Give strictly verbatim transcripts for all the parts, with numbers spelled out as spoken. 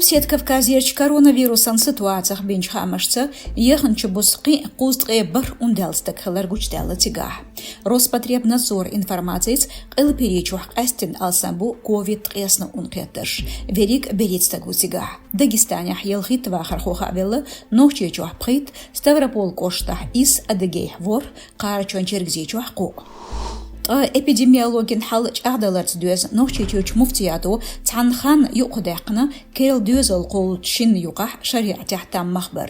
Северо-Кавказерчу коронавирусан ситуацех бинчу хаамашца, яханчу бус кхин а кхузткъе бархӀ ундаьлла стаг хилар гучудаьлла цигахь. Роспотребнадзор информацица, Къилбаседа чохь къаьсттина алсам бу ковид ткъеснан ун кхеттарш. Верриг берхӀитта стаг ву цигахь. Дагестанехь ялхитта вахархо хаавелла, Нохчийчохь пхийтта, Ставрополь кӀоштахь исс, Адыгейхь ворхӀ, Кхарачой-Чергазийчохь кхоъ. Ткъа эпидемиологин хьал чӀагӀдаларца доьзна Нохчийчуьрчу муфтиято цхьана ханна юкъадаьккхина керла доьзал кхоллучу шинна юкъахь шариӀатехь там мах бар.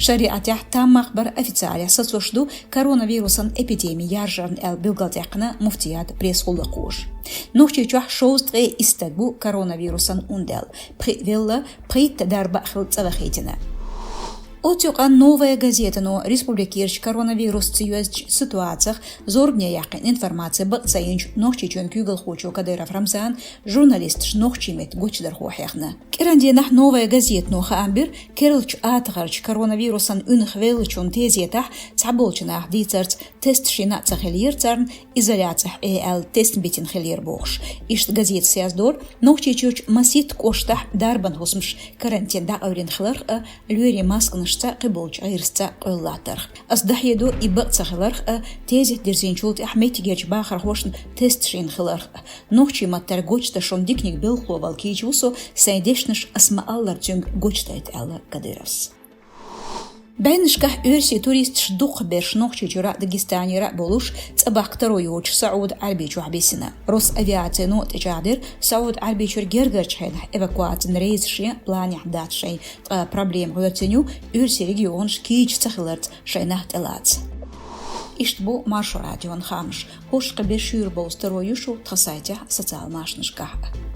ШариӀатехь там мах бар официалехь сацош ду коронавирусан эпидеми яржарна аьлла билгалдаьккхина муфтият пресс-гӀуллакхоша. Нохчийчохь шовзткъе исс стаг бу коронавирусан ундаьлла, пхиъ велла, пхийтта дарба а хилла цӀа вахийтина. Оцу юкъанна «Новая газетано» республикерчу коронавирусца йоьзначу ситуацех зорбане яьккхина информаци бакъ ца йинчу Нохчийчоьнан куьйгалхочо Кадыров Рамзана журналисташ нохчийн меттан гочдархо хьехна. КӀиран дийнахь «Новая газетано» хаам бира, керлачу атагӀарчу коронавирусан уьнах веллачунна тезетахь цхьаболчу наха дийцарца, тесташ йина а ца хиллера царна, изоляцехь Ӏе аьлла тестна битина хиллера бохуш. Иштта газетас яздора Нохчийчуьрчу масийтта кӀоштахь дарбан хӀусамаш карантин дӀакъевлина хиларх а, лоьрийн масканашца, кхиболчу гӀирсаца къоьлла латтарх. Ас дӀахьедо и бакъ ца хиларх а, тезет дирзинчул тӀаьхьа меттигерчу бахархошна тесташ йина хиларх а. Нохчийн маттара гочдашонан диканиг белхало вала кийча ву со, сайн дешнаш ас ма-аллара цуьнга гочдайта, аьлла Кадыровс. БӀеннашкахь оьрсийн туристаш дукхахберш Нохчийчуьра а, Дагестанера а болуш, цӀа баккха таро йоцуш СаӀуд Ӏаьрбийчохь бисина. Росавиацино тӀечӀагӀдира, СаӀуд Ӏаьрбийчуьра гергарчу хенахь эвакуацин рейс шен планехь дац шайн, ткъа проблема гӀоьртина ю оьрсийн регионаш кийча ца хиларца шайн нах тӀелаца. Иштта бу Маршо радион хаамаш. ХӀорш кхин беш шуьйра бовза таро ю шун тхан сайтехь а, социал машанашкахь а.